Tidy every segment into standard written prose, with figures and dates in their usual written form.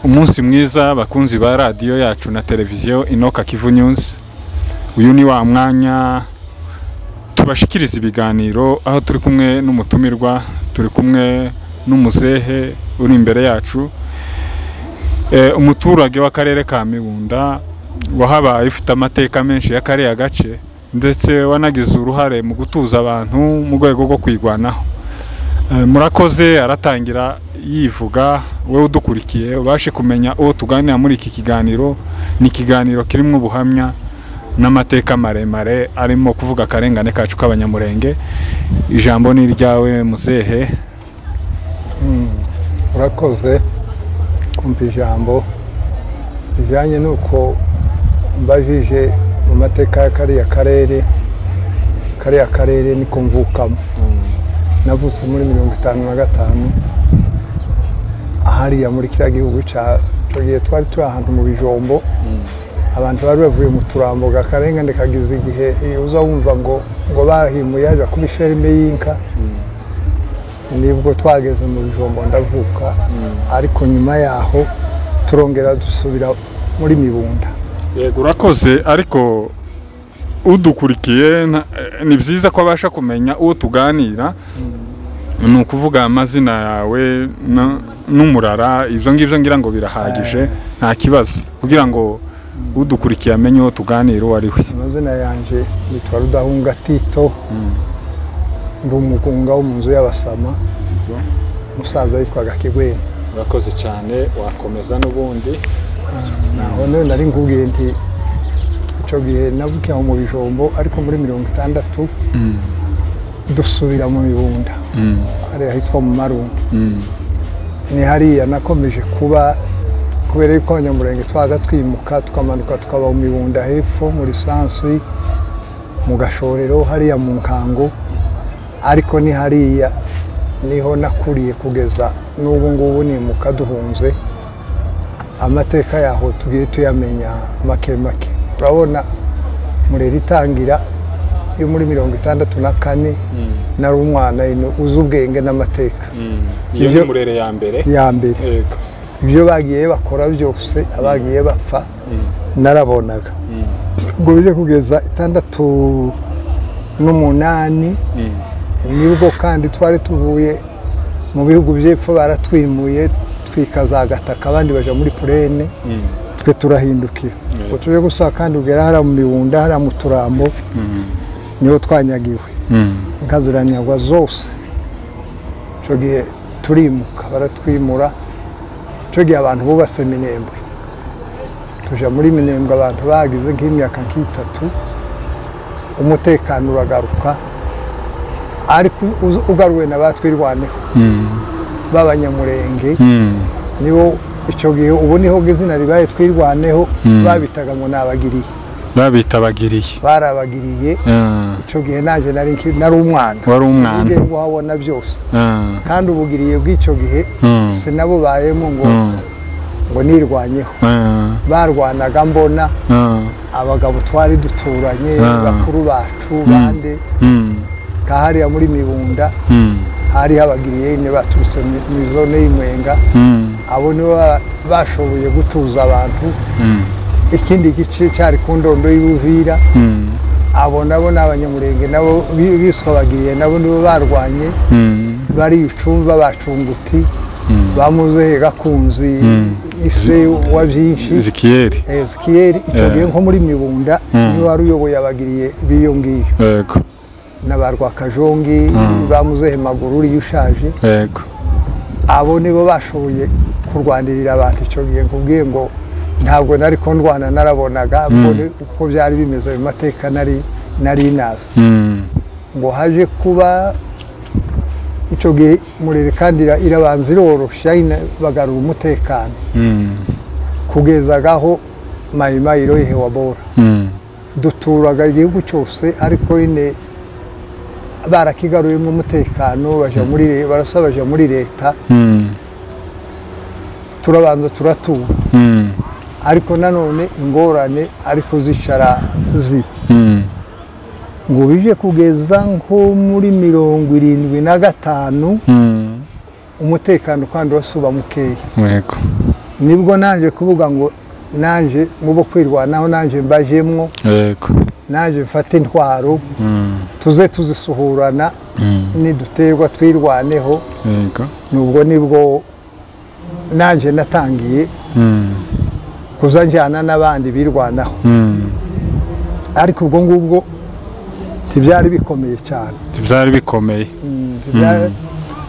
Umunsi mwiza bakunzi ba radiyo yacu na televiziyo Inoka Kivu News. Uyu ni wa mwanya tubashikiriza ibiganiro aho turi kumwe n'umutumirwa, turi kumwe n'umuzehe uri imbere yacu, umuturage w'akarere ka Mibunda wahabaye, ufite amateka menshi y'akariya gace, ndetse wanagize uruhare mu gutuza abantu mu rwego rwo kwigwanaho. Murakoze. Aratangira yivuga, wowe udukurikiye ubashe kumenya uwo tuganira muri iki kiganiro. Ni ikiganiro kirimo ubuhamya n'amateka maremare arimo kuvuga akarengane kacu k'Abanyamurenge. Ijambo ni iryawe, muzehe. Urakoze kumpa ijambo. Bijyanye n'uko mbajije mu mateka ya kariya karere, kariya karere niko mvukamo. Navutse muri 55 hariya muri kiriya gihugu cya icyo gihe twari turi ahantu mu Bijombo. Abantu bari bavuye mu Turambo, akarengane kagize igihe. Iyo uza wumva ngo bahimuye haja kuba iferme y'inka, nibwo twageze mu Bijombo ndavuka. Ariko nyuma yaho turongera dusubira muri Mibunda. Yego, urakoze. Ariko udukurikiye ni byiza ko abasha kumenya uwo tuganira, ni ukuvuga amazina yawe n'umurara. Ibyo ngibyo ngira ngo birahagije, nta kibazo, kugira ngo udukurikiye amenye uwo tuganira uwo ari we. Amazina yanje nitwa Rudahunga Tito, ndi umugunga wo mu nzu y'Abasama, umusaza yitwaga Kigwena. Urakoze cyane, wakomeza n'ubundi. Naho none nari nkubwiye nti icyo gihe navukiye aho mu Bijombo, ariko muri 60 dusubira mu Mibunda, hariya hitwa mu Marungu. Ni hariya nakomeje kuba, kubera yuko Abanyamurenge twaga twimuka, tukamanuka tukaba mu Mibunda hepfo muri Sansi, mu Gashorero, hariya mu Nkango. Ariko ni hariya niho nakuriye kugeza n'ubu ngubu nimuka duhunze. Amateka yaho tugiye tuyamenya make make. Urabona, Murera itangira yo muri 64 nari umwana ino uzi ubwenge n'amateka. Iyo ni Murere ya mbere? Ya mbere. Ibyo bagiye bakora byose, abagiye bapfa, narabonaga. Ubwo bije kugeza 68, nibwo kandi twari tuvuye mu bihugu by'epfo, baratwimuye twikaza agataka, abandi baja muri plaine, twe turahindukira ngo tuje gusa kandi ugera hariya mu Mibunda, hariya mu Turambo, niho twanyagiwe, inka ziranyagwa zose. Icyo gihe turimuka, baratwimura. Icyo gihe abantu bubatse Minembwe, tuja muri Minembwe. Abantu bagize nk'imyaka nk'itatu, umutekano uragaruka, ariko ugaruwe na Batwirwaneho b'Abanyamurenge. Nibo icyo gihe, ubu niho izina ribaye Twirwaneho, babitaga ngo nabagiriye. Babita Abagiriye? Barabagiriye. Icyo gihe naje nari umwana. Wari umwana. Ubwenge uhabona byose. Kandi ubugiriye bw'icyo gihe sinabubayemo ngo nirwanyeho. Barwanaga mbona abagabo twari duturanye, bakuru bacu bande kahariya muri Mibunda. Hari habagiriye ne baturutse mu zone y'Imwenga. Abo nibo bashoboye gutuza abantu. Ikindi gice cyari ku ndondo y'Ubuvira. Abo nabo ni Abanyamurenge, nabo biswa Abagiriye, nabo nibo barwanye. Bari Icumva, Bacunguti, bamuzehe Gakunzi, ise wa byinshi. Zikiyeri. Ezekiyeli. Icyo gihe nko muri Mibunda niwe wari uyoboye abagiriye b'iyo ngiyo na ba Rwakajongi, bamuzehe Maguru uriya ushaje. Abo nibo bashoboye kurwanirira abantu. Icyo gihe nkubwiye ngo ntabwo nari ko ndwana, narabonaga, mbone uko byari bimeze mu mateka nari nazi. Ngo haje kuba icyo gihe Murere kandi irabanza iroroshya, bagarura umutekano kugezagaho Mayimayi irohewa bora. Duturaga igihugu cyose, ariko nyine barakigaruyemo umutekano, baja muri barasaba baja muri leta. Turabanza turatura, ariko nanone ingorane ariko zicara ziba. Ngo bije kugeza nko muri 75. Umutekano kandi wasuba mukeya. Yego. Nibwo nanje kuvuga ngo nanje mubo kwirwanaho, nanje mbajemwo. Yego. Nanje mfate intwaro, tuze tuzisuhurana, niduterwa twirwaneho. Yego. Nubwo nibwo nanje natangiye kuza njyana n'abandi birwanaho. Ariko ubwo ngubwo ntibyari bikomeye cyane. Ntibyari bikomeye.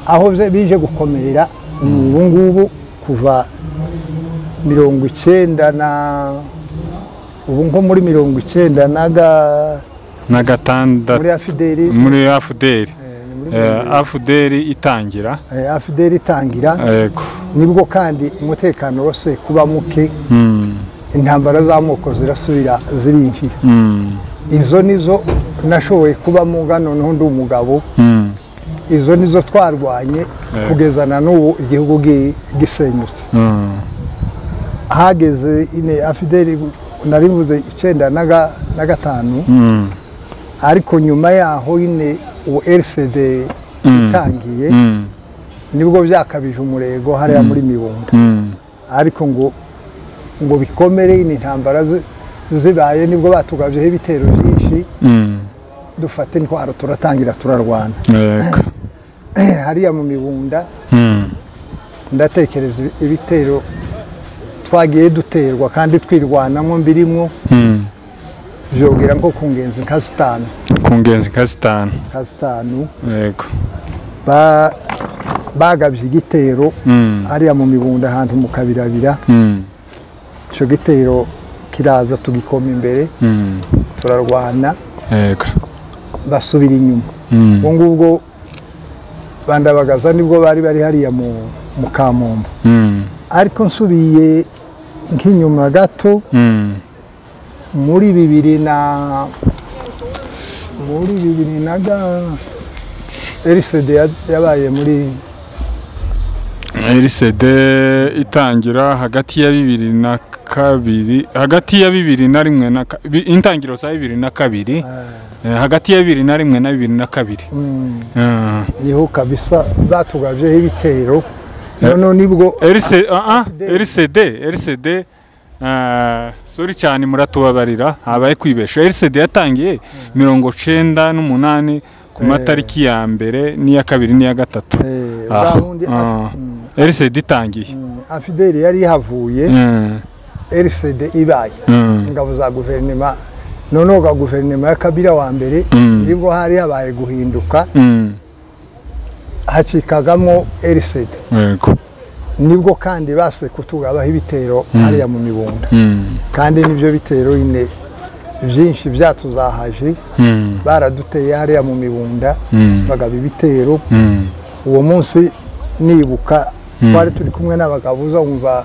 Aho bije gukomerera ubu ngubu kuva 90 na ubu nko muri 96 muri AFDL, muri AFDL. AFDL itangira. AFDL itangira. Yego. Nibwo kandi umutekano wose kuba muke. Intambara z'amoko zirasubira zirinjira. Izo nizo nashoboye kuba muga noneho ndi umugabo. Izo nizo twarwanye kugeza na n'ubu igihugu gisenyutse. Hageze ine AFDL narivuze 95, ariko nyuma yaho ine ubu RCD itangiye, nibwo byakabije umurego hariya muri Mibunda. Ariko ngo bikomere ine intambara zibaye, nibwo batugabyeho ibitero byinshi, dufate intwaro turatangira turarwana. Hariya mu Mibunda ndatekereza ibitero twagiye duterwa kandi twirwanamo mbirimo, byogera nko ku ngenzi nka zitanu. Ku ngenzi nka zitanu. Nka zitanu. Yego. Bagabye igitero hariya mu Mibunda ahantu mu Kabirabira. Icyo gitero kiraza tugikoma imbere, turarwana. Yego. Basubira inyuma. Ubwo ngubwo bandabagaza nibwo bari bari hariya mu Kamombo. Ariko nsubiye nk'inyuma gato, muri bibiri na RCD yabaye muri RCD itangira hagati ya 2002, hagati ya 2001 na intangiro za 2002, hagati ya 2001 na 2002. Niho kabisa batugabyeho ibitero. Noneho nibwo RCD sorry cyane muratubabarira habaye kwibesha. RCD yatangiye 98 ku matariki ya mbere n'iya kabiri n'iya gatatu. RCD itangiye. AFDL yari yahavuye, RCD ibaye. Ingabo za guverinoma, noneho ga guverinoma ya Kabila wa mbere nibwo hari habaye guhinduka, hacikagamo RCD. Yego. Nibwo kandi base kutugabaho ibitero hariya mu Mibunda. Kandi nibyo bitero ine byinshi byatuzahaje, baraduteye hariya mu Mibunda, bagaba ibitero. Uwo munsi nibuka twari turi kumwe n'abagabo uzumva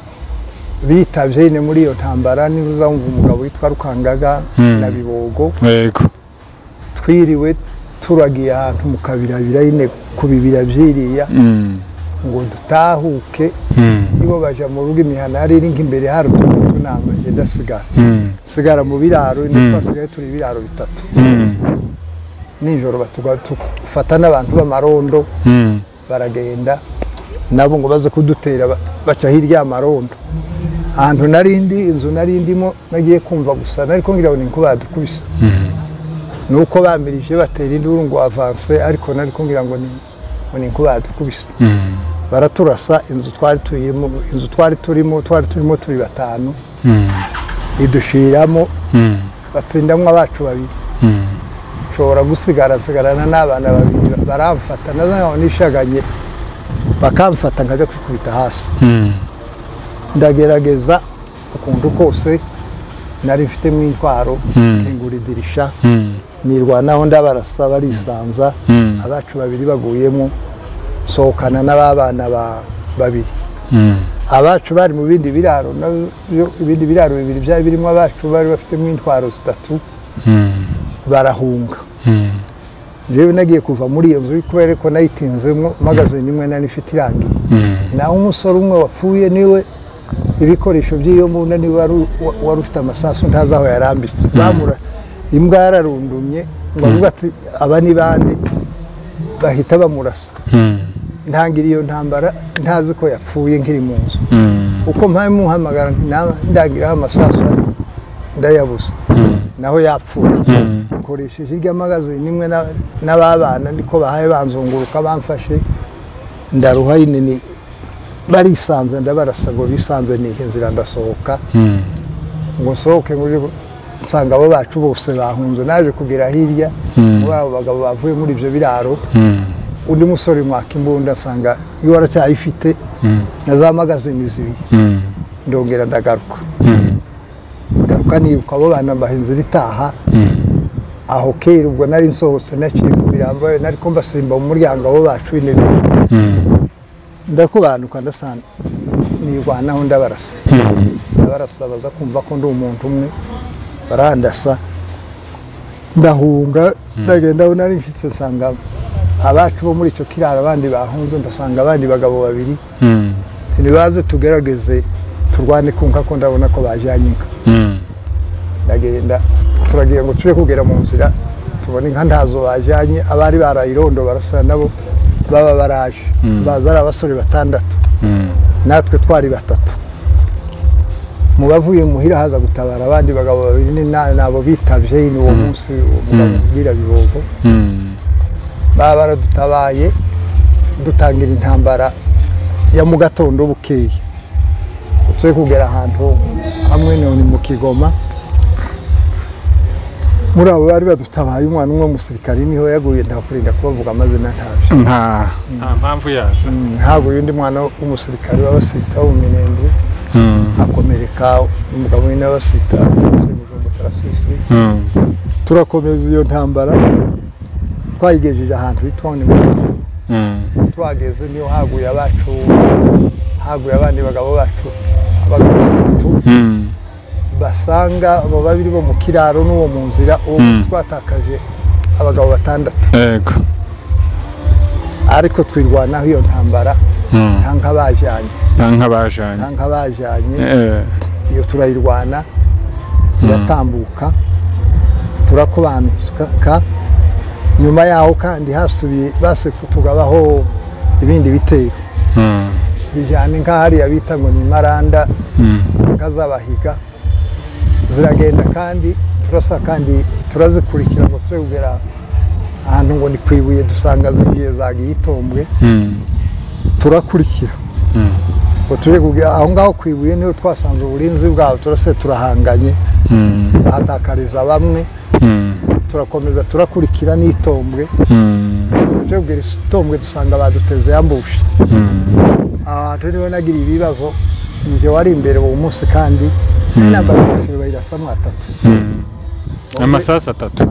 bitavye ine muri iyo ntambara, niba uzumva umugabo witwa Rukangaga na Bibogo. Yego. Twiriwe turagiye ahantu mu Kabirabira ine ku bibira byiriya, ngo dutahuke. Ibo baja mu rugo imihana yari iri nk'imbere hari utuntu tunama, nje ndasigara. Sigara mu biraro, ni twasigaye turi ibiraro bitatu. Nijoro batugafata n'abantu b'amarondo, baragenda nabo ngo baze kudutera, baca hirya y'amarondo. Ahantu narindi inzu narindimo nagiye kumva gusa nariko ngira ngo ni nko badukubise. Nuko bamirije batera induru ngo avance, ariko nariko ngira ngo ni nko badukubise. Baraturasa inzu twari turimo, inzu twari turimo turi batanu. Idushiramo, batsindamwe abacu babiri. Nshobora gusigara nsigarana n'abana babiri, baramfata naho nishaganye, bakamfata nkaja kwikubita hasi. Ndagerageza ukuntu kose nari mfitemo intwaro, nkingura idirisha, nirwanaho ndabarasa barisanza, abacu babiri baguyemo, sohokana n'ababana babiri. Abacu bari mu bindi biraro, ibindi biraro bibiri byari birimo abacu bari bafitemo intwaro zitatu, barahunga. Jewe nagiye kuva muri iyo nzu kubera ko nayitinzemo magazine imwe nari ifite irangiye. Naho umusore umwe wapfuye niwe ibikoresho by'iyo mbunda niwe wari ufite amasasu ntazi aho yarambitse. Bamura imbwa yararundumye ngo avuga ati aba ni bande, bahita bamurasa. Ntangira iyo ntambara ntazi ko yapfuye nkiri mu nzu. Uko mpaye muhamagara ndagiraho amasasu ari ndayabuze, naho yapfuye. Nkoresheje irya magazine imwe n'ababana niko bahaye banzunguruka bamfashe, ndaruha inini barisanze ndabarasa ngo bisanze nihe nzira ndasohoka. Ngo nsohoke muri nsanga abo bacu bose bahunze. Naje kugera hirya muri abo bagabo bavuye muri ibyo biraro, undi musore mwaka imbunda nsanga iyo aracyayifite na za magazine zibiri. Ndongera ndagaruka, ngaruka nibuka abo bana mbaha inzira itaha. Aho kera ubwo nari nsohotse naciye ku mirambo nariko mbasimba mu muryango abo bacu intebe, ndakubanuka ndasanga nirwanaho ndabarasa. Ndabarasa baza kumva ko ndi umuntu umwe, barandasa ndahunga ndagenda. Aho nari nshitse nsanga abacu bo muri icyo kiraro abandi bahunze, ndasanga abandi bagabo babiri, ntibaze tugerageze turwane ku nka ko ndabona ko bajyanye inka. Ndagenda turagiye ngo tube kugera mu nzira tubona inka ntazo bajyanye, abari barayirondo barasa nabo baba baraje, baza ari abasore 6, natwe twari 3. Mu bavuye muhira haza gutabara abandi bagabo babiri nabo bitavye ni uwo munsi umugabo ubwira Bibogo. Baba baradutabaye dutangira intambara ya mu gatondo bukeye. Twe kugera ahantu hamwe none mu Kigoma, muri abo bari badutabaye umwana umwe w'umusirikari niho yaguye, ntakurinda kubavuga amazina ntabyo, nta mpamvu yabyo. Haguye undi mwana w'umusirikari w'abasita wo mu Minembwe, akomereka umugabo we n'abasita Sebujumba Tarasisi. Turakomeza iyo ntambara twayigejeje ahantu hitwa ni mu Twageze niyo haguye abacu, haguye abandi bagabo bacu, abagabo 3 basanga abo babiri bo mu kiraro n'uwo mu nzira. Uwo twatakaje abagabo 6. Yego. Ariko twirwanaho iyo ntambara nta nk'abajyanye, nta nk'abajyanye. Iyo turayirwana iratambuka, turakubanuka. Nyuma yaho kandi hasubiye base kutugabaho ibindi bitero bijyana inka hariya bita ngo ni Maranda, inka z'abahiga ziragenda kandi turasa kandi turazikurikira ngo tube kugera ahantu ngo ni kwibuye, dusanga zigiye zagiye itombwe. Turakurikira ngo tube kugera aho ngaho kwibuye, niho twasanze uburinzi bwabo, turase turahanganye, bahatakariza bamwe. Turakomeza turakurikira n'itombwe, tube kugera itombwe dusanga baduteze yambushe. Ahantu niho nagira ibibazo, njye wari imbere uwo munsi kandi nambaye ingofero bayirasamo 3, amasasu 3.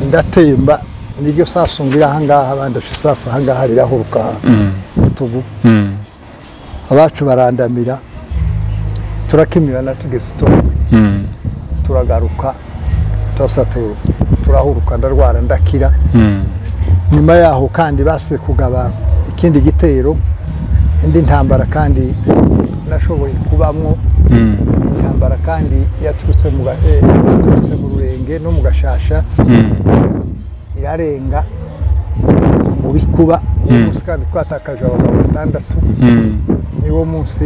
Ndatemba niryo sasu ngira ahangaha, bandashe isasu ahangaha rirahuruka utugu. Abacu barandamira, turakimirana tugeze itombwe, turagaruka turasa turahuruka, ndarwara ndakira. Nyuma yaho kandi base kugaba ikindi gitero, indi ntambara kandi nashoboye kubamwo. Intambara kandi yaturutse mu Rurenge no mu Gashasha, irarenga mu Bikuba. Uwo munsi kandi twatakaje abagabo 6. Niwo munsi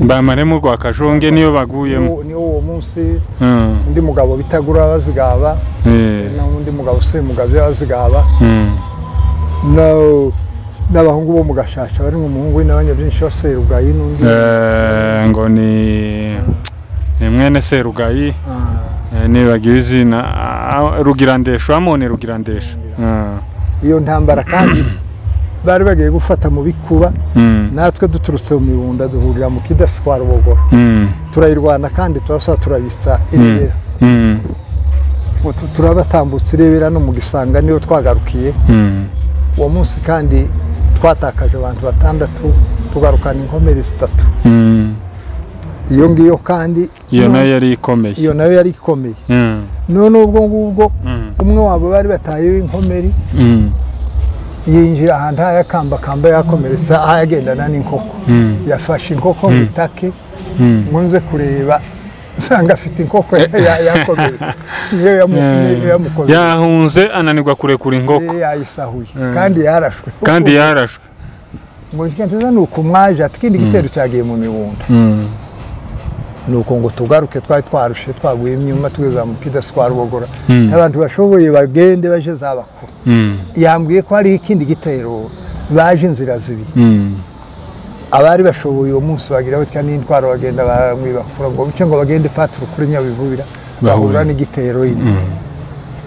bamaremo rwa Kajonge niyo baguyemo, niwo uwo munsi undi mugabo bitagura bazigaba, n'undi mugabo Semugabo bazigaba, n'abahungu bo mu Gashasha bari mu muhungu n'abanyabyinshi wa Serugayi n'undi ngo ni mwene Serugayi, nibagiwe izina, Rugirandesho, Amoni Rugirandesho. Iyo ntambara kandi bari bagiye gufata mu Bikuba, natwe duturutse mu Mibunda duhurira mu Kidasi kwa Rubogora, turayirwana kandi turasa turabitsa irebera, turabatambutse irebera no mu Gisanga niyo twagarukiye. Uwo munsi kandi twatakaje abantu 6, tugarukana inkomeri 3. Iyo ngiyo kandi iyo nayo yari ikomeye, iyo nayo yari ikomeye. None ubwo ngubwo umwe wabo bari bataye inkomeri yinjira ahantu yakambakamba yakomeretsa, aho yagendana n'inkoko, yafashe inkoko mitake ngo nze kureba Nsanga afite inkoko yakomeye, niyo yamukomeye. Yahunze ananirwa kurekura inkoko, yayisahuye kandi yarashwe, kandi yarashwe. Ngo nshike nuko mwaje ati kindi gitero cyagiye mu Mibunda. Nuko ngo tugaruke, twari twarushe twaguye imyuma tugeza mu kidaswara ubogora, abantu bashoboye bagende baje zabakuru. Yambwiye ko hari ikindi gitero baje inzira zibiri. Abari bashoboye uwo munsi bagira batya n'intwaro bagenda baramwibakura ngo bice ngo bagende patro kuri Nyabivubira bahura n'igitero yindi.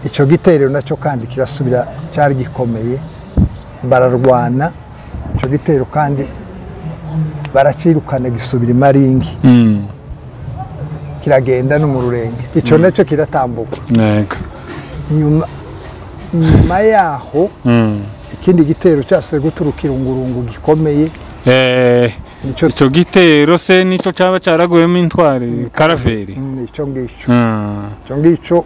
Icyo gitero nacyo kandi kirasubira cyari gikomeye, bararwana icyo gitero kandi barakirukana gisubira imaringi. Kiragenda no mu Rurenge, icyo nacyo kiratambuka. Nyuma yaho ikindi gitero cyasubiye guturuka irungurungu gikomeye. Icyo gitero se nicyo cyaba cyaraguyemo intwari Karaveri? Icyo ngicyo. Icyo ngicyo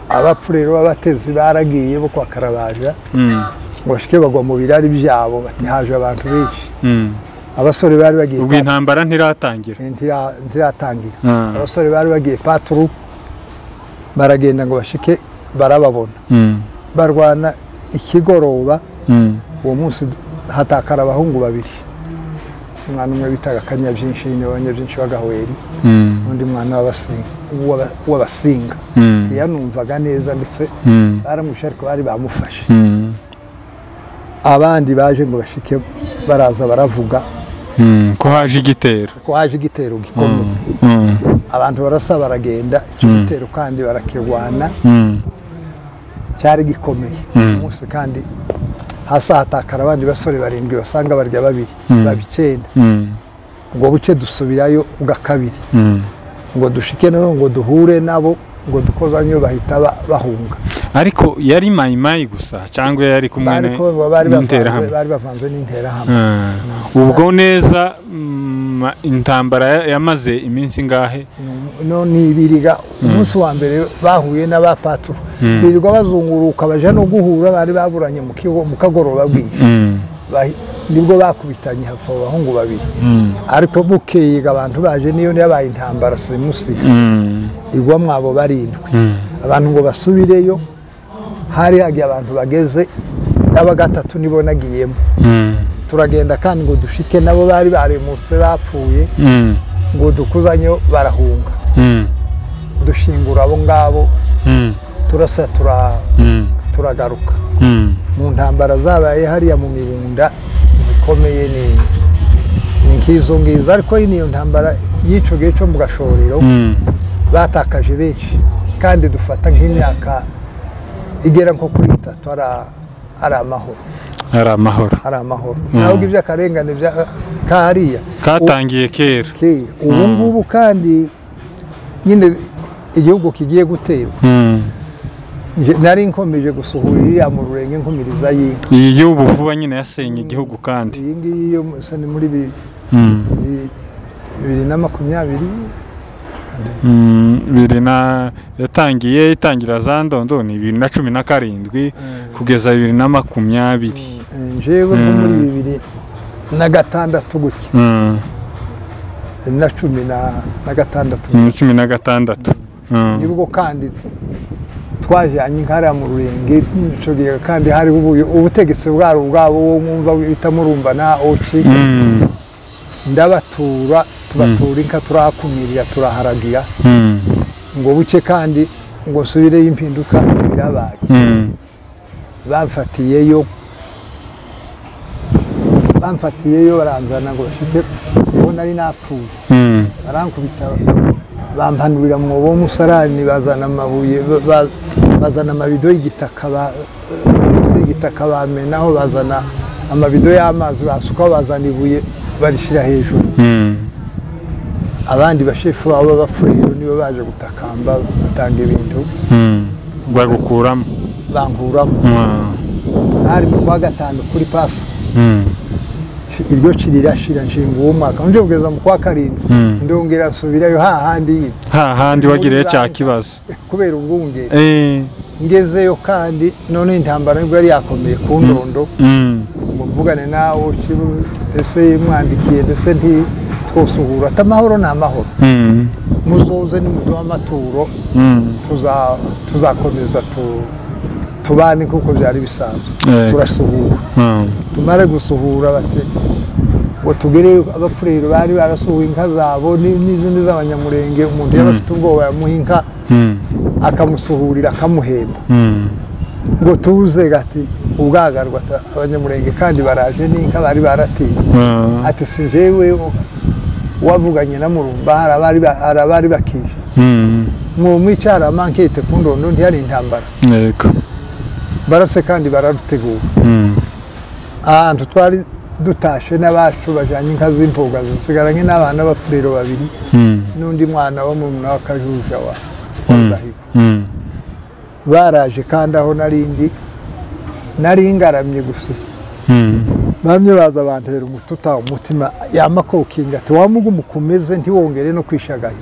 abapfurero b'abatezi baragiye bo kwa Karabaja, ngo bashike bagwa mu birari byabo, bati haje abantu benshi. Abasore bari bagiye, ubwo intambara ntiratangira, ntiratangira. Abasore bari bagiye patru baragenda ngo bashike barababona, barwana ikigoroba. Uwo munsi hatakara abahungu babiri, umwana umwe bitaga Kanyabyinshi ni Abanyabyinshi w'Agahweri, undi mwana w'Abasinga. Yanumvaga neza ndetse baramwishe ariko bari bamufashe. Abandi baje ngo bashike baraza baravuga ko haje igitero, ko haje igitero gikomeye. Abantu barasa baragenda, icyo gitero kandi barakirwana, cyari gikomeye. Umunsi kandi hasi hatakara abandi basore barindwi basanga barya babiri babicenda. Ngo buce dusubirayo ubwa kabiri, ngo dushike nabo ngo duhure nabo ngo dukozanyo bahita bahunga. Ariko yari mayimayi gusa cyangwa yari kumwe n'Interahamwe? Bari bavanze n'Interahamwe. Ubwo neza intambara yamaze iminsi ingahe? No nibiriga umunsi wa mbere bahuye n'abapatro, birirwa bazunguruka baje no guhura, bari baburanye mu kigo mu kagoroba bwije, nibwo bakubitanye hapfa abahungu babiri. Ariko bukeye abantu baje niyo yabaye intambara simusiga igwa mwabo barindwi. Abantu ngo basubireyo, hari hagiye abantu bageze aba gatatu nibo nagiyemo. Turagenda kandi ngo dushike nabo bari baremutse bapfuye, ngo dukuzanyo barahunga. Dushingura abo ngabo, turasa turagaruka. Mu ntambara zabaye hariya mu Mibunda zikomeye ni nkizo ngizo, ariko niyo ntambara y'ico gihe cyo mu Gashorero batakaje benshi, kandi dufata nk'imyaka igera nko kuri 3 ari amahoro, ari amahoro, ari amahoro. Ntabwo iby'akarengane bya kariya katangiye kera. Ubu ngubu kandi nyine igihugu kigiye guterwa. Nari nkomeje gusuhura iriya mu Rurenge nkumiriza y'inka. Iyi y'ubu vuba nyine yasenye igihugu kandi. Iyi ngiyi yo ni muri 2020. Bibiri na yatangiye itangira za ndondo ni 2017 kugeza 2020. Njewe muri 2006 gutya. Na 16. 16. Nibwo kandi twajyanye inka mu Rurenge ico gihe, kandi hari ubutegetsi bwari ubwabo wo mwumva bita Murumba na Oci. Ndabatura tubatura inka turakumirira turaharagira, ngo buce kandi ngo subireyo impinduka birabaye. Bamfatiyeyo baranzana ngo bashike niho nari napfuye. Barankubita bampanurira mwobo w'umusarani, bazana amabuye, bazana amabido y'igitaka, y'igitaka bamenaho, bazana amabido y'amazi basuka, bazana ibuye barishira hejuru. Abandi bashefu babo b'abafurero nibo baje gutakamba batanga ibintu bagukuramo, bankuramo. Hari mu kwa gatanu kuri pasi iryo cirira nshinga uwo mwaka nje kugeza mu kwa karindwi ndongera nsubirayo hahandi hahandi wagiriye cya kibazo kubera ubwungere. Ngezeyo kandi none intambara nibwo yari yakomeye ku ndondo, ngo mvugane nawe ese mwandikiye ndetse nti twosuhura ati amahoro ni amahoro. Muzoze nimuduha amaturo, tuzakomeza tubane kuko byari bisanzwe. Turasuhura, tumare gusuhura bati ngo tugere abafurero bari barasuhuye inka zabo n'izindi z'abanyamurenge. Umuntu yaba afite ubwoba yamuha inka akamusuhurira akamuhemba. Ngo tuze gati ubwagarwa abanyamurenge kandi baraje n'inka bari baratiye. Ati si jewe wavuganye na Murumba, hari abari bakije mwomwicara mankete ku ndondo, ntiyari intambara. Barase kandi bararutegura. Ahantu twari dutashe n'abacu bajanye inka z'impuga zisigaranye n'abana b'abafurero babiri n'undi mwana wo murumuna w'Akajuja wa Rudahigwa. Baraje kandi aho narindi nari ngaramye gusa, bamwe baza bantera umututa umutima yamakokinga ati wamuga umukomeze ntiwongere no kwishaganya.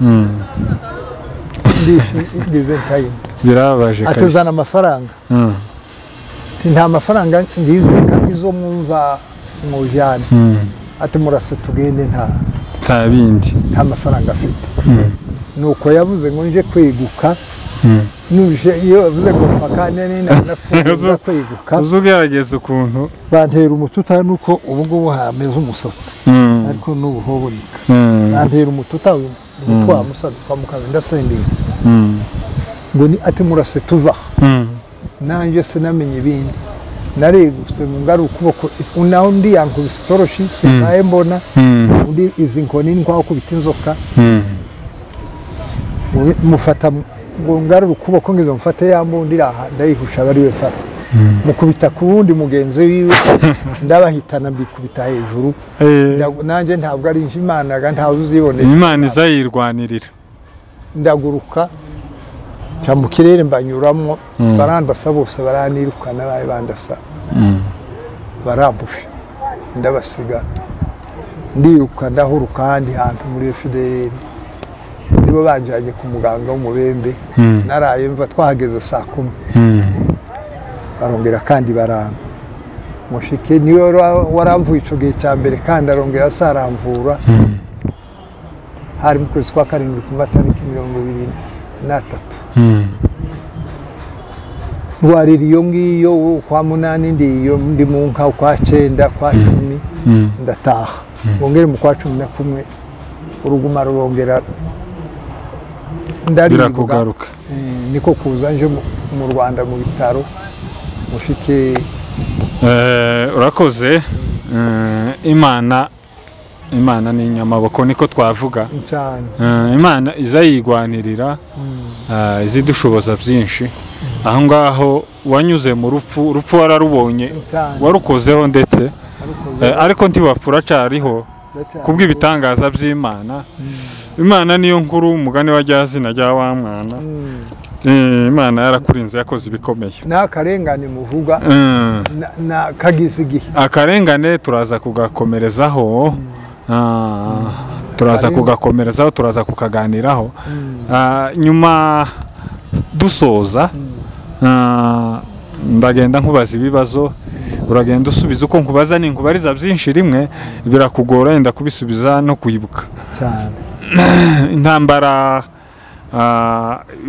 Ndize nkayini. Birababaje. Ati uzana amafaranga. Ati nta mafaranga, ngize inka izo mwumva mujyane. Ati murase tugende, nta nta bindi, nta mafaranga afite. Nuko yavuze ngo nje kweguka. Nuje iyo yavuze ngo mfa kandi napfuye kweguka. Uzi ugerageza ukuntu bantera umututa nuko ubu ngubu hameze umusatsi, ariko n'ubu hoboneka. Bantera umututa umutwe wa musaduka mukabe ndasendetse. Ngo ni ati murase tuva. Nanjye sinamenye ibindi, nareguse ngo ngari ukuboko, naho undi yankubise itoroshi sinkaye mbona. Undi izi nkoni ni nk'aho kubita inzoka. Mufata ngo ngarure ukuboko ngize mufate ya mbundi iraha ndayihusha aba ariwe mfata, mukubita ku wundi mugenzi wiwe ndabahitana mbikubita hejuru. Nanjye ntabwo ari Imana, ntawe uzibonera. Imana izayirwanirira. Ndaguruka nca mu kirere mbanyuramo, barandasa bose baranirukana, baye bandasa barambusha ndabasiga ndiruka ndahuruka ahandi hantu muri FDL, nibo banjanye ku muganga w'umubembe. Naraye mva twahageze saa 10. Barongera kandi baranga mushike niwe waramvuye ico gihe cya mbere, kandi arongera saramvura. Hari mu kwezi kwa karindwi ku matariki 23. Ndwarira iyo ngiyo kwa munani, ndi iyo ndi mu nka, kwa cyenda, kwa 10 ndataha, ngongere mu kwa 11 uruguma rurongera ndaribwa. Birakugaruka. Niko kuza nje mu Rwanda mu bitaro mushike. Urakoze. Imana ni inyamaboko niko twavuga. Cyane. Imana iza yigwanirira, izidushoboza byinshi. Aho ngaho wanyuze mu rupfu, urupfu wararubonye, cyane warukozeho ndetse, ariko ntiwapfura cyariho ndacyari. Kubw'ibitangaza by'Imana. Imana niyo nkuru, umugani wa rya zina rya wa mwana. Imana yarakurinze, yakoze ibikomeye. N'akarengane muvuga na kagize igihe. Akarengane turaza kugakomerezaho, turaza kugakomerezaho, turaza kukaganiraho. Nyuma dusoza, ndagenda nkubaza ibibazo, uragenda usubiza uko nkubaza. Ninkubariza byinshi rimwe birakugora yenda kubisubiza no kwibuka. Cyane. Intambara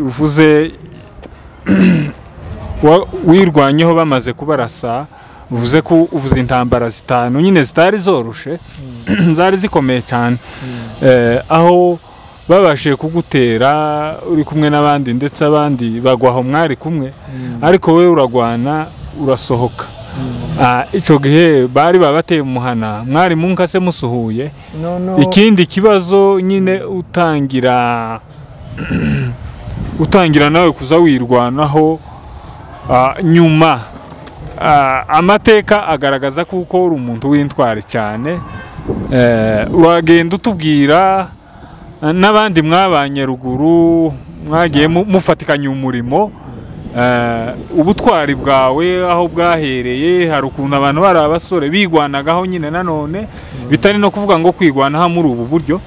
uvuze wirwanyeho bamaze kubarasa, uvuze ko uvuze intambara zitanu nyine zitari zoroshe, zari zikomeye cyane. Aho babashije kugutera uri kumwe n'abandi, ndetse abandi bagwa aho mwari kumwe, ariko wowe uragwana urasohoka. Icyo gihe bari babateye umuhana mwari mu nka se musuhuye? No, no. Ikindi kibazo nyine, utangira nawe kuza wirwanaho, nyuma amateka agaragaza kuko uri umuntu w'intwari cyane. Uragenda utubwira n'abandi mwabanye ruguru mwagiye mufatikanya umurimo, ubutwari bwawe aho bwahereye. Hari ukuntu abantu bari abasore bigwanagaho nyine nanone, bitari no kuvuga ngo kwigwanaho muri ubu buryo.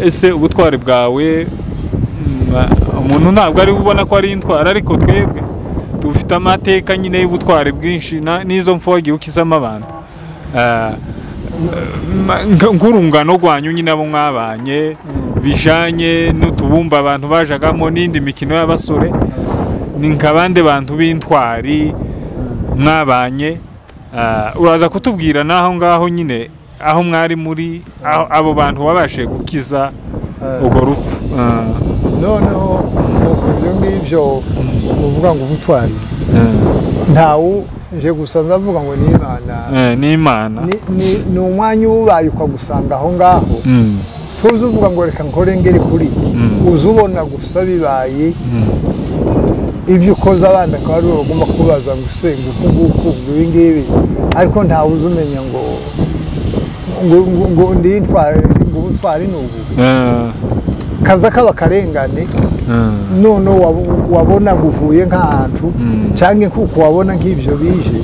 Ese ubutwari bwawe, umuntu ntabwo ari bubona ko ari intwari, ariko twebwe dufite amateka nyine y'ubutwari bwinshi n'izo mfu wagiye ukizamo abantu. Nk'urungano rwanyu nyine abo mwabanye. bijanye n'utubumba abantu bajagamo n'indi mikino y'abasore, ni nk'abandi bantu b'intwari mwabanye. Uraza kutubwira naho ngaho nyine aho mwari muri abo bantu wabashije gukiza urwo rupfu. Noneho ibyo ngibyo uvuga ngo ubutwari, ntawe nje gusa ndavuga ngo ni Imana. Ni Imana, ni umwanya ubaye ukagusanga aho ngaho, tuzi uvuga ngo reka nkore ngere kuri uzubona gusa bibaye ibyo ukoze, abandi akaba ari bagomba kubaza ngo se nguku nguku ibi ngibi, ariko ntawe uzumenya ngo ngo ndi intwari, ngo ubutwari ni ubu kaza kaba karengane. None wabona uvuye nk'ahantu cyangwa kuko wabona nk'ibyo bije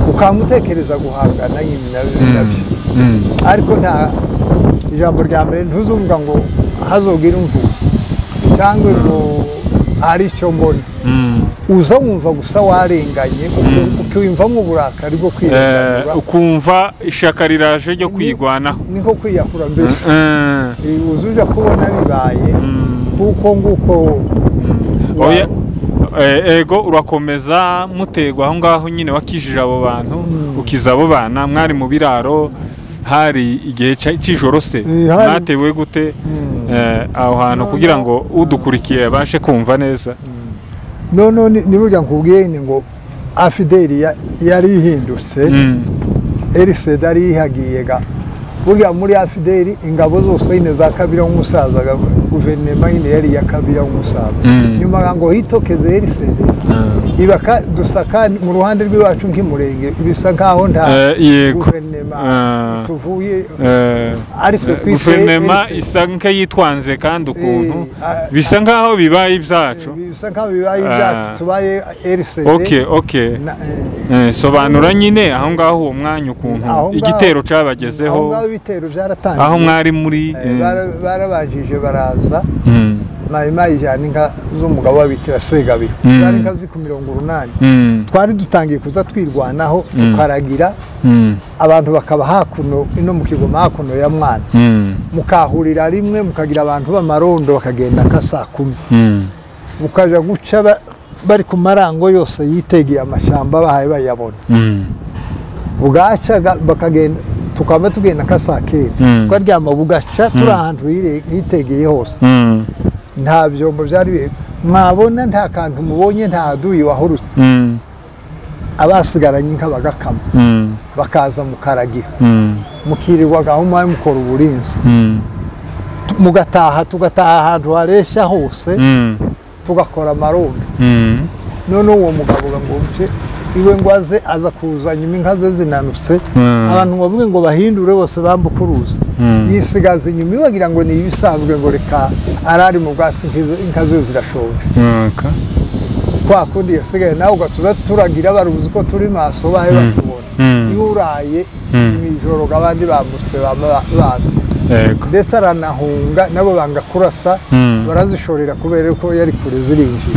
ukamutekereza guhangana nyine nabyo, ariko nta ijambo rya mbere ntuzuvuga ngo hazogira imvugo cyangwa ngo hari icyo mbona, uza wumva gusa warenganye, ukumva uburakari bwo kwirenganura, ukumva ishyaka riraje ryo kwirwanaho, niko kwiyahura mbese. Uza ujya kubona bibaye kuko nguko. Ego urakomeza mutegwa aho ngaho nyine, wakijije abo bantu, ukiza abo bana mwari mu biraro, hari igihe cy'ijoro se mwatewe gute aho hantu kugira ngo udukurikiye abashe kumva neza? None ni burya nkubwiye ni ngo afideli yari ihindutse, RCD yari ihagiye ga burya muri afideli ingabo zose nyine za Kabila w'umusaza, guverinoma nyine yari ya Kabila w'umusaza, nyuma ngo hitokeze RCD ibaka dusaka mu ruhande rw'iwacu nk'imurenge, bisa nkaho nta guverinoma tuvuye, ari twe twise guverinoma isa nk'ayitwanze, kandi ukuntu bisa nkaho bibaye ibyacu, bisa nkaho bibaye ibyacu tubaye RCD. Okay, sobanura nyine aho ngaho uwo mwanya ukuntu igitero cabagezeho, ibitero byaratangiye aho mwari muri. Barabajije baraza mayimayi ijana inka z'umugabo wabitira Segabiro, zari inka ziri ku 80. Twari dutangiye kuza twirwanaho tukaragira, abantu bakaba hakuno ino mu Kigoma hakuno ya Mwana, mukahurira rimwe mukagira abantu b'amarondo bakagenda nka saa 10, mukaja guca bari ku marango yose yitegeye amashamba bahaye bayabona, bugaca bakagenda, tukaba tugenda nka saa 9 tukaryama, bugaca turi ahantu hitegeye hose, nta byombo byari mwabona, nta kantu mubonye, nta duyi wahurutse, abasigaranye inka bagakama bakaza mukaragira, mukirirwaga aho mwari mukora uburinzi, mugataha, tugataha ahantu haresha hose, tugakora amarondo. None uwo mugabo ngo mce iwe ngo aze aza kuza nyuma inka ze zinanutse, abantu bavuge ngo bahindure bose bambuka uruzi, yisigaza inyuma ibagira ngo ni ibisanzwe, ngo reka arari mu bwasi inka ze zirashonje. Kwa kundi yasigaye nawe ugatuza turagira baruzi ko turi maso bahe batubona, iyo uraye mu ijoro abandi bambutse baza, ndetse aranahunga nabo banga kurasa, barazishorera kubera ko yari kure zirinjiye.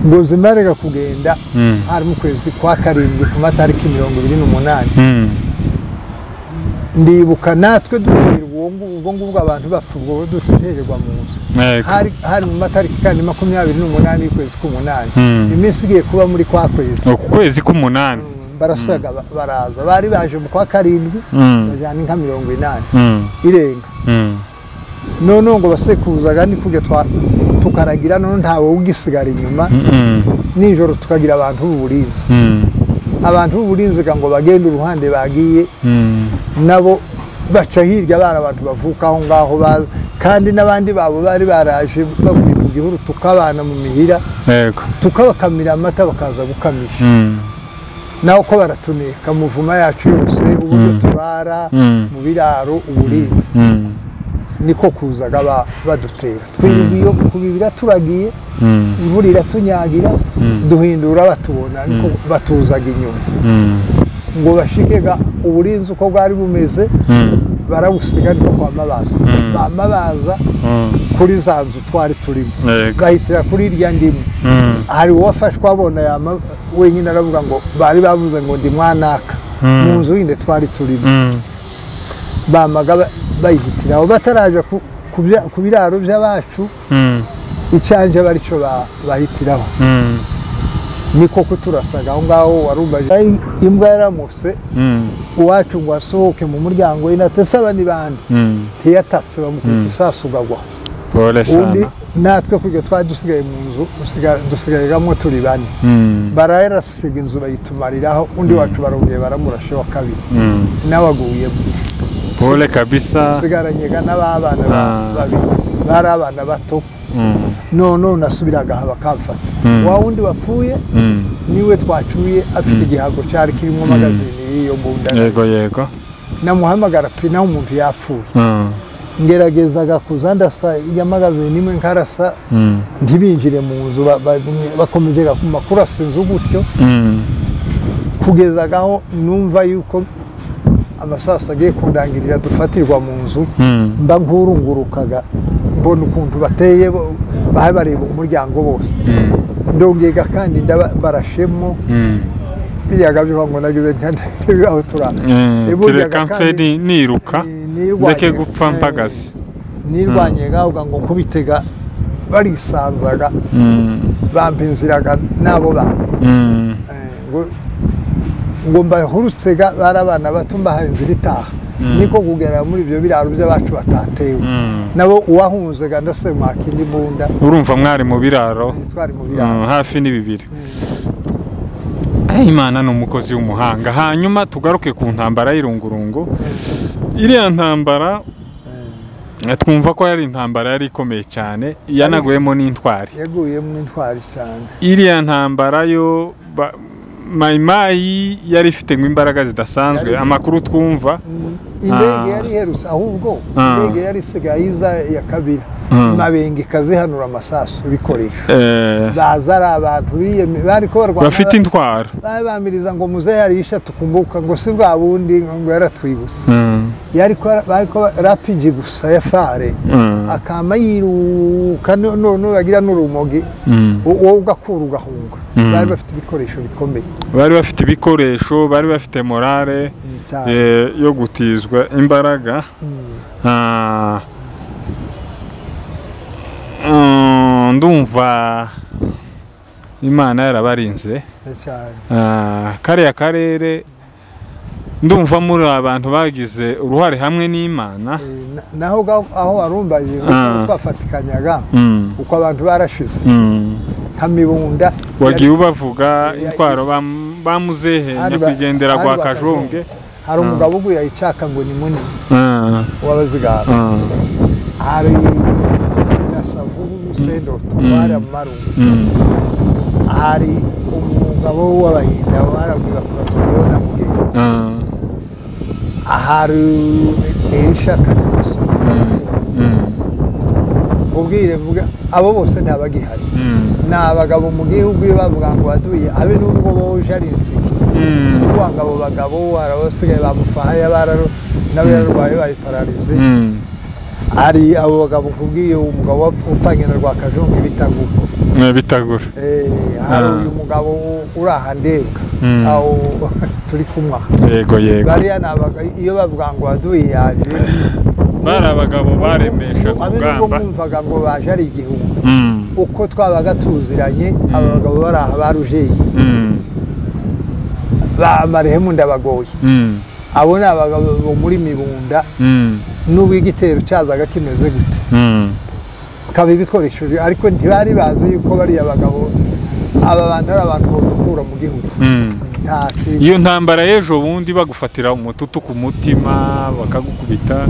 Ngo zimarega kugenda hari mu kwezi kwa 7 ku matariki 28, ndibuka natwe duterwa ubwo ngubwo abantu bapfa ubwo duterwa mu nzu, hari mu matariki kandi 28 y'ukwezi k'umunani, iminsi igiye kuba muri kwa kwezi, uku kwezi k'umunani barasaga baraza, bari baje mu kwa 7 bajyana inka 80 irenga. None ngo basekuzaga ni kujya tukaragira, none ntawe ugisigara inyuma, nijoro tukagira abantu b'uburinzi, abantu b'uburinzi ngo bagende uruhande bagiye, nabo baca hirya bari abantu bavuka aho ngaho, kandi n'abandi babo bari baraje bavuye mu gihuru, tukabana mu mihira, tukabakamira amata bakaza gukamisha, naho ko baratuneka muvuma yacu yose, uburyo turara mu biraro uburinzi, niko kuzaga badutera. Twiriwe kubibira turagiye, imvura iratunyagira, duhindura batubona, niko batuzaga inyuma ngo bashikega uburinzi uko bwari bumeze, barabusiga niko kwa Mabaza. Mabaza kuri za nzu twari turimo, gahitira kuri irya ndimo, hari uwafashwe abona wenyine aravuga ngo bari bavuze ngo ndi mwanaka mu nzu yinde twari turimo, bamaga Bayihitiraho bataraja ku biraro by'abacu, icanje barico bahitiraho. Niko kuturasaga aho ngaho warumbaje imbwa yaramuse uwacu ngo asohoke mu muryango inatesaba ni bande, ntiyatatse bamukubita isasu gagwa. Pole sana. Natwe kujya twari dusigaye mu nzu dusigaye turi bane, barayarasiga inzu bayitumariraho, undi wacu barongeye baramurashe wa kabiri nawe. Pole kabisa. Dusigaranye n'abana babiri, bari abana bato. None nasubiraga aha bakamfata. Wa wundi wapfuye niwe twacuye afite igihago cyari kirimo magazine y'iyo mbunda. Yego yego. Namuhamagara pe naho umuntu yapfuye. Ngeragezaga kuza ndasa iya magazine imwe nkarasa ntibinjire mu nzu, bakomeje kurasa inzu gutyo kugezagaho numva yuko amasasu agiye kundangirira dufatirwa mu nzu, mba nkurungurukaga mbona ukuntu bateye bahe bareba umuryango bose, ndongega kandi barashemo biriyaga bivuga ngo nagize ntibibaho turana tureka mfe niruka ndeke gupfa mpagaze nirwanye ngaho ngo nkubitega barisanzaga bampinziraga n'abo bantu ngo mbahurusega bari abana bato mbahaye inzira itaha, niko kugera muri ibyo biraro by'abacu batatewe nabo uwahunzega ndasemaka indi mbunda. Urumva mwari mu biraro? Twari mu biraro hafi ni bibiri. Imana ni umukozi w'umuhanga. Hanyuma tugaruke ku ntambara y'irungurungu. Iriya ntambara twumva ko yari intambara yari ikomeye cyane, yanaguyemo n'intwari. Yaguyemo intwari cyane. Iriya ntambara yo Mayimayi yari ifite imbaraga zidasanzwe, amakuru twumva indege yari iherutse, ahubwo indege yari isigaye iza ya kabiri Mabenge ikazihanura amasasu ibikoresho, baza ari abantu bariko barwana bafite intwaro, babamiriza ngo muze yarisha tukumbuka ngo si bwa bundi ngo yaratwibutse, yariko bariko rapigi gusa ya fare akama yiruka none bagira n'urumogi wowe ugakura ugahunga. Bari bafite ibikoresho bikomeye, bari bafite ibikoresho, bari bafite morale yo gutizwa imbaraga. Ndumva Imana yarabarinze kariya karere, ndumva muri abantu bagize uruhare hamwe n'Imana. Naho aho warumbaje twafatikanyaga uko abantu barashize nka Mibunda wagiye ubavuga intwaro bamuzehe nyakwigendera kwa Kajonge. Hari umugabo uguye icaka ngo ni munini w'abazigaba, hari Savubu Sendoto waramarungu, hari umugabo w'abahinda warabwira na Mugeni, hari Elisha Kanyamasoni. Ubwire mvuga abo bose ntabagihari, ni abagabo mu gihugu bavuga ngo baduye abe nubwo boje ari insiki kuvuga abo bagabo arabasigaye bamufahaya bararo nawe yararwaye bayipararize. Ari abo bagabo kubwiye umugabo ufanye na Rwakajonge bitagura bitagura, hari uyu mugabo uraha ndebwa aho turi kumwa. Yego yego. Bariya iyo bavuga ngo baduye yaje, bari abagabo baremesha kugamba, bumvaga ngo baje ari igihumbi. Uko twabaga tuziranye aba bagabo bari aha barujeye ba marehemu ndabagoye, abo ni abagabo bo muri Mibunda n'ubwo igitero cyazaga kimeze gute kaba ibikoresho, ariko ntibari bazi yuko bariya bagabo aba bantu ari abantu badukura mu gihugu. Iyo ntambara y'ejo bundi bagufatira umututu ku mutima bakagukubita,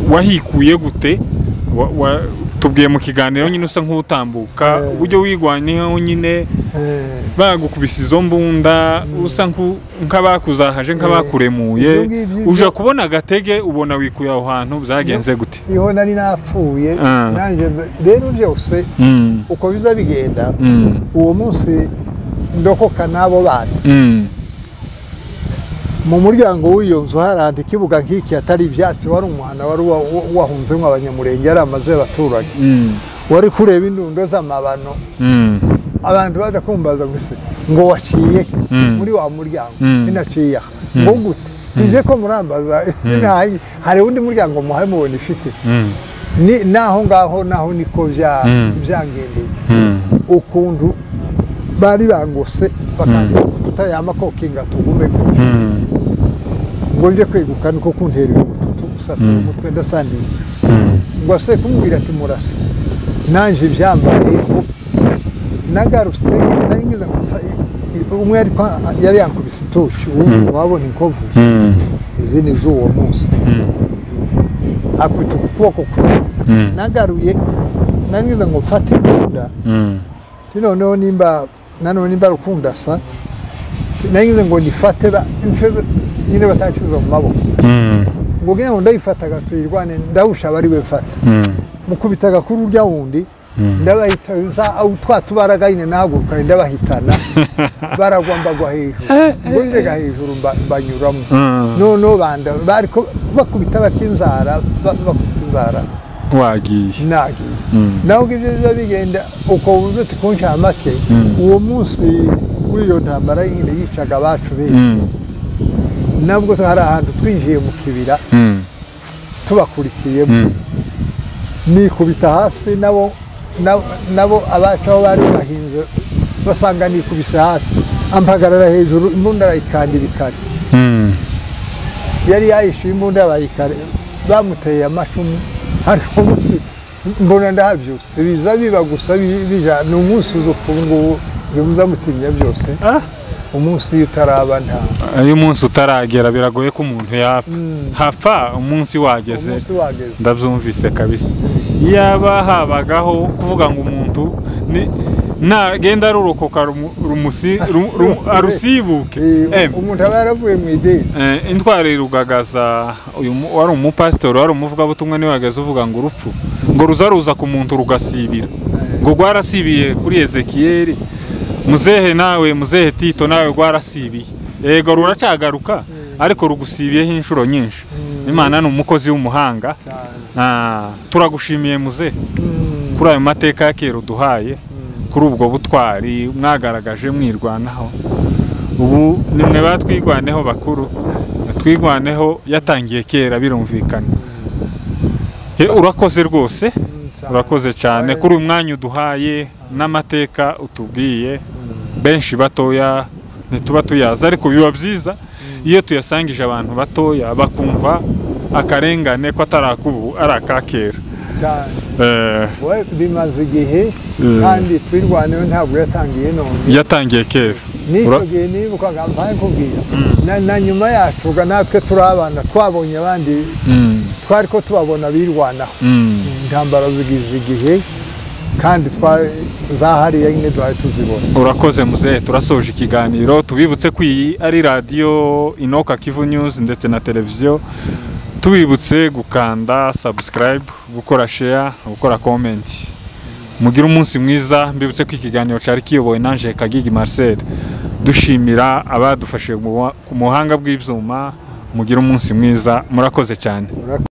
wahikuye gute? Tubwiye mu kiganiro nyine usa nk'utambuka uburyo wigwanyeho nyine bagukubise izo mbunda usa nk'abakuzahaje nk'abakuremuye, uja kubona agatege ubona wikuye aho hantu, byagenze gute? Iyo nari napfuye nanje rero byose uko biza bigenda, uwo munsi ndokoka n'abo bana mu muryango w'iyo nzu harandi ikibuga nk'iki atari ibyatsi, wari umuhana wari wahunzemo abanyamurenge, ari amazu y'abaturage, wari kureba indundo z'amabano, abantu baje kumbaza ngo se ngo waciye muri wa muryango, inaciye aha ngo gute? Nje ko murambaza hari undi muryango muhaye mubona ifite ni naho ngaho naho niko byangendeye ukuntu bari bangose bakangira tutayama ko kinga tugume ngo nje kweguka niko kuntera umututu satura umutwe ndasandiye ngo se kumubwira ati murasa nanje byambaye nagarutse nari umwe yari yankubise itoki ubu wabona inkovu izi ni z'uwo munsi akubita ukuboko kure nagaruye nari ngo mfate imbunda noneho nimba nanone nimba rukundasa nari ngo nifate nyine batancuza mu maboko ngo ngira ngo ndayifataga tuyirwane ndawusha bari we mfata mukubitaga kuri urya wundi ndabahita twa tubaraga nyine nahaguruka ndabahitana baragwa mbagwa hejuru ngo njega hejuru mbanyuramo noneho banda bariko bakubita batinzara bakubita inzara wagiye nagiye naho ibyo biza bigenda uko uvuze uti kuncamake uwo munsi w'iyo ntambara nyine yicaga abacu benshi nabwo hari ahantu twinjiye mu kibira tubakurikiyemo nikubita hasi nabo abacu aho bari bahinze basanga nikubise hasi ampagarara hejuru imbunda arayikandira ikare yari yayishyuye imbunda yabaye bamuteye amacumu hariho mbona ndahabyutse biza biba gusa bija ni umunsi uzupfa ubu bibuza mutinya byose umunsi utaraba nta iyo umunsi utaragera biragoye ko umuntu yapfa hapfa umunsi wageze ndabyumvise kabisa yaba habagaho kuvuga ngo umuntu nagenda arurokoka arusibuke umuntu aba yaravuye mu idini intwari rugagaza uyu wari umupasitori wari umuvugabutumwa niwe wageze uvuga ngo urupfu ngo ruza ku muntu rugasibira ngo rwarasibiye kuri Ezekiyeli muzehe nawe muzehe Tito nawe rwarasibiye yego ruracagaruka ariko rugusibiyeho inshuro nyinshi Imana ni umukozi w'umuhanga turagushimiye muzehe kuri ayo mateka ya kera uduhaye kuri ubwo butwari mwagaragaje mwirwanaho ubu nimwe batwigwaneho bakuru twigwaneho yatangiye kera birumvikana urakoze rwose urakoze cyane kuri uyu mwanya uduhaye n'amateka utubwiye benshi batoya ntituba tuyazi ariko biba byiza iyo tuyasangije abantu batoya bakumva akarengane ko atari akubu ari akakera bimaze igihe kandi twirwaneho ntabwo yatangiye none yatangiye kera n'icyo gihe nibukaga mpaye nkubwira na nyuma yacu natwe turi abana twabonye abandi twari ko tubabona birwanaho intambara zigize igihe kandi zahariye nyine duhari tuzibona urakoze muzehe turasoje ikiganiro tubibutse ko iyi ari radiyo Inoka Kivu News ndetse na televiziyo tubibutse gukanda subscribe gukora share gukora comment mugire umunsi mwiza mbibutse ko ikiganiro cyari kiyobowe nanje Kagigi Marcel dushimira abadufashije mu buhanga bw'ibyuma mugire umunsi mwiza murakoze cyane.